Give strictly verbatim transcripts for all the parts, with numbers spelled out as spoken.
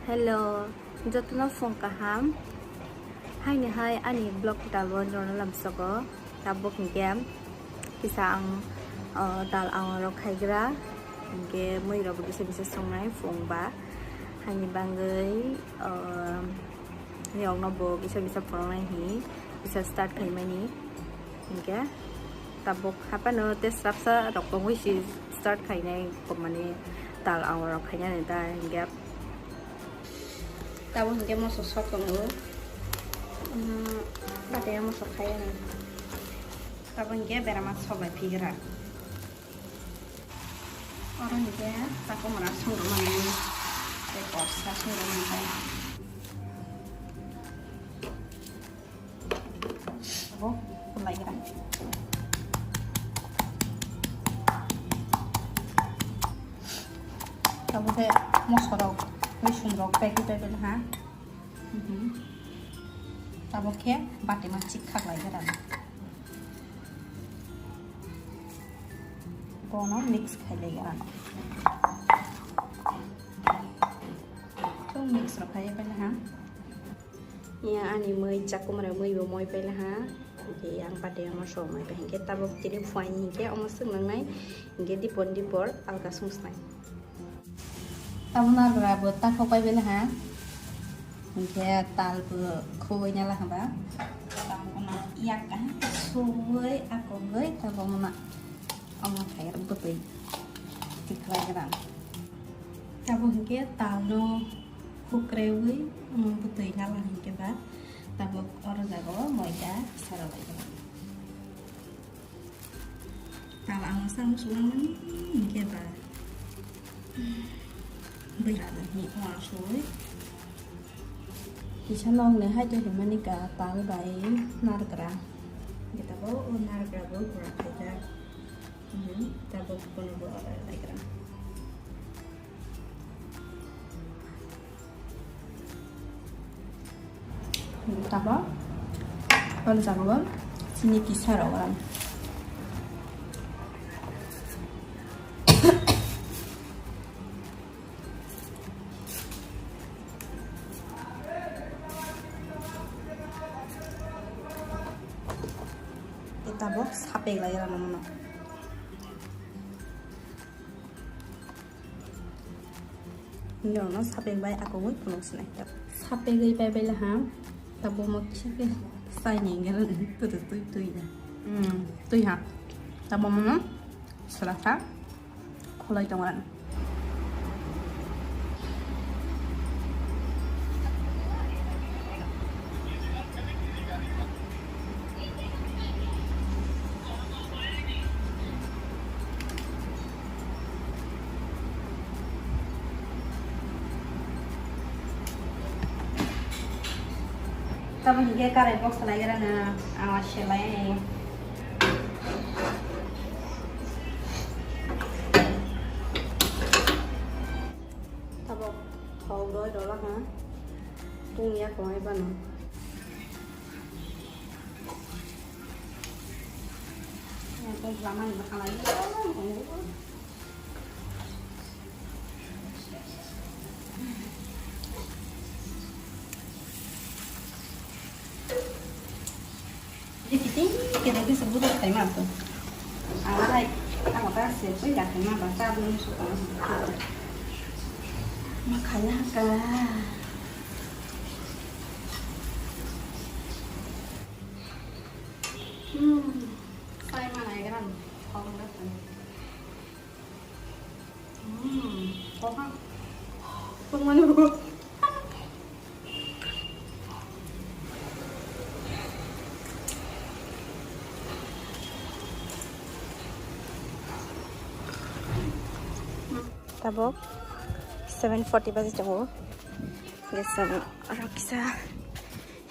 Hello, jotono phung kaham. Haini hai ani vlog title o norok lamsogo. Tabuk hinkhe kisa ang, o, dal ang rok khaigra. Hinkhe mui rok bo kisa kisa songnai phung ba. Haini bangwi, o, yokno bo kisa kisa phunuknai hi kisa start khaimani. Hinkhe tabuk haphano tei swrapsa rok tongwi si start khainai, mane dal ang rok khainani ta hinkhe. Tabuk hinkhe moso sok tongo. Umm, bate moso khai ani. Tabuk hinkhe berama sok bai phigra. Oro hinkhe takhumra songro mani. Tei korsa songro mani. Abo kulai gra. Tabuk khe mosorok, muisumrok packet packet ha. Mhm. Tabuk khe bati ma chik khak lai gra. Bono mix khai lai gra. Thung mix rok khai paila ha. Iya ani mui chakumra mui bo moi paila ha. Hinkhe yang bati yang moso moi pai hinkhe tabuk tini phuaini hinkhe omo swk nangnai hinkhe dipor dipor alka sungsnai. Tabuk narwkra bo takhok pai bela ha. Hinkhe tal bo khogoi nala haba. Tabuk no yak ka suwoi akogoi tabuk no omo khai bwtwi tikhlai gra. Tabuk hinkhe tal no hukrewi omo bwtwi nala hinkhe ba tabuk oro jaga o moida sara lai gra. Tal ang sa musulang mani hinkhe ba. Bai ada ni uang soi. Kisa nong ne hai to himani ka tal bai narwkra. Kita bo o narwkra bo pura khaijak. Mhm, tabuk kono bo ora laikra. Tabuk, oro jaga o chini kisa rok ora. Tabuk sapek lai ora mano. Nirokno sapek bai akogoi phunuk sinai ta. Sapegwi pai bai laha, tabuk mo kisa khe sai ni hwnkhe twi twi twi na. Hmm, twi ha. Tabuk mono swrasa khulai tongo. Tamo hinkhe karai box salai gra na, awa selai. Tabok thok roi rola ha. Tung ya koi bano. Ya, tong lama ni bakal lagi. Jadi kiting kita bisa budak tema tu. Awalai, awalai sesuai dah tema baca belum suka. Makanya ka. Hmm, saya mana ya kan? Kau mana kan? Hmm, kau kan? Kau mana? Tabok seven forty baje tongo. Ges aro kisa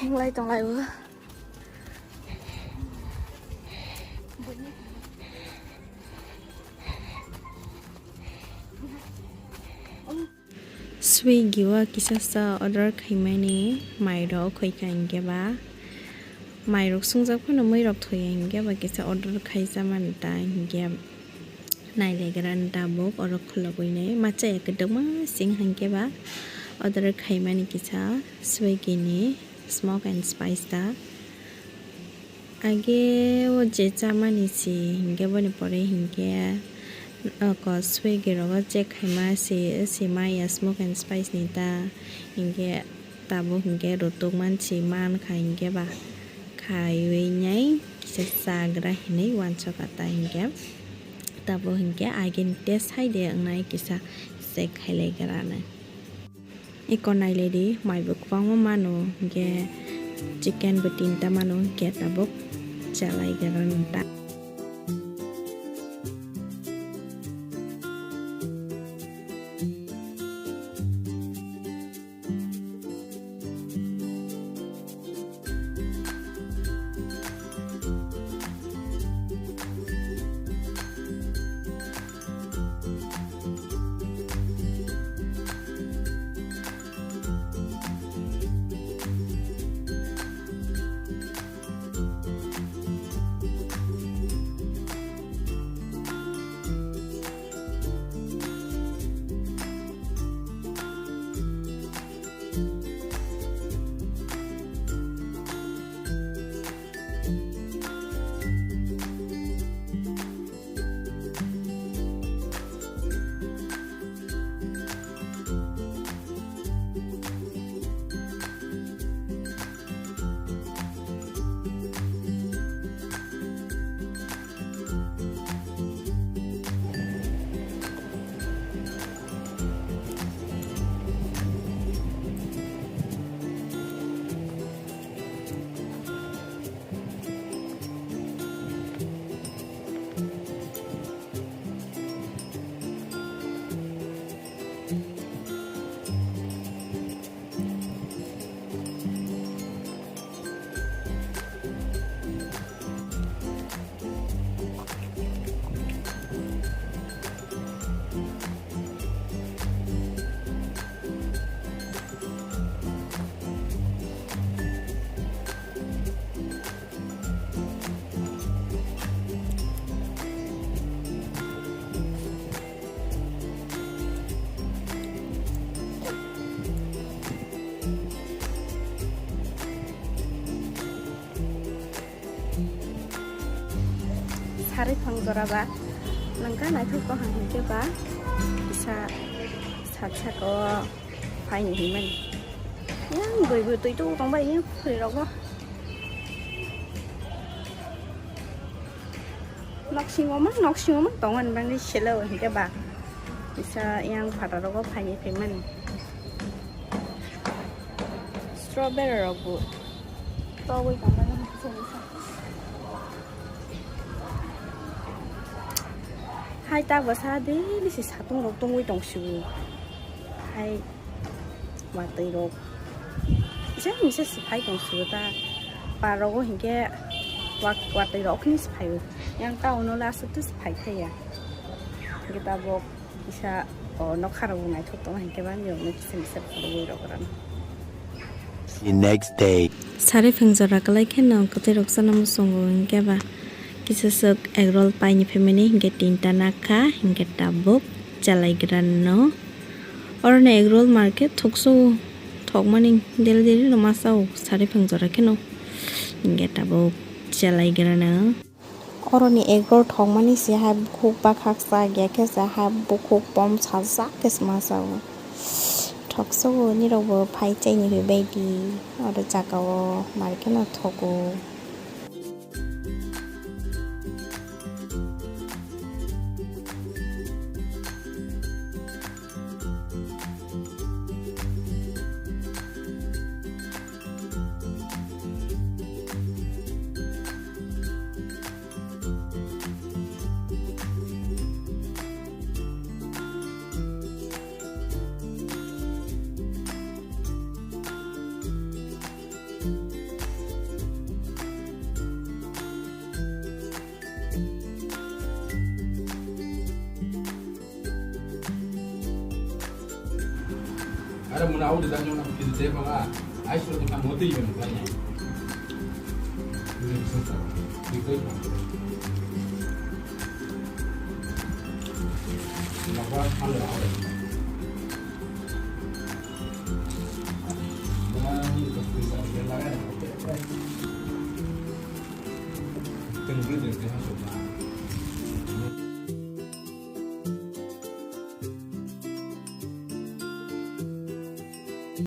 henglai tonglai o. Swiggy o kisa sa order khaimani mairok khoika hinkhe ba mairok sungjak phano muirok thoya hinkhe ba kisa order khaijamani ta hinkhe nailegra ni tabuk oro khulogwi nai machaya kwdwkma sing hinkhe ba Order khaimani kisa Swiggy ni smoke and spice ta. Age o je chamani si hinkhe boni pore hinkhe oko Swiggy rogo check khaima si, si maya smoke and spice ni ta hinkhe tabuk hinkhe rutuk mansi mankha hinkhe ba khaiwi nai kisa chagra hinwi uansukha ta hinkhe tabuk hinkhe agini test haide wngnai kisa check khailaigrana. Eko nailai di, mai bo kwbangma mano, hinkhe chicken bo tinta mano, hinkhe tabuk chalai gana nang ta. Sari phang jora ba nangkha naithok tong hang hinkhe ba kisa sak saka o phaini hinmani. Yang bwrwi bwtwi tong tong bai yang phuri rok bo. Noksingo ma, noksingo ma tongo ni bagwi selo hinkhe ba. Kisa yang phataro go phaini phaimani. Strawberry rok bo togwi tongmani. Hai ta bwsa daily se satung rok tongwi tong sio. Hai watwi rok. Kisa misa se phai tong sio ta. Par rogo hinkhe wat-, watwi rok ni se phaio. Yang town o le aswk se phai thaya. Hinkhe tabuk kisa o nokha rok bo naithok tongma hinkhe bangni rok no kisa misa phunugwi rok rano. The next day. Sari phang jora kwlai kheno kwtwi rok chana muchungo hinkhe ba kisa swk egg roll paini phaimani hinkhe tinta nakha hinkhe tabuk chalaigrano. Oro ni egg roll market thokso thokmani deli deli no masa o sari phang jora kheno hinkhe tabuk chalaigrano. Oro ni egg roll thokmani se hai bukhuk bakhak chak ya khe se hai bukhuk pom sajak khe se masa o. Thoksa o nirok bo phai chaini bai di oro jaga o market no thogo. Are muna au de dan jona kil de bala. Ai sura de kan hote iben kan. Ini bisa sa. Ini koi kan. Laba kan la au. Tengri tengri ha suma.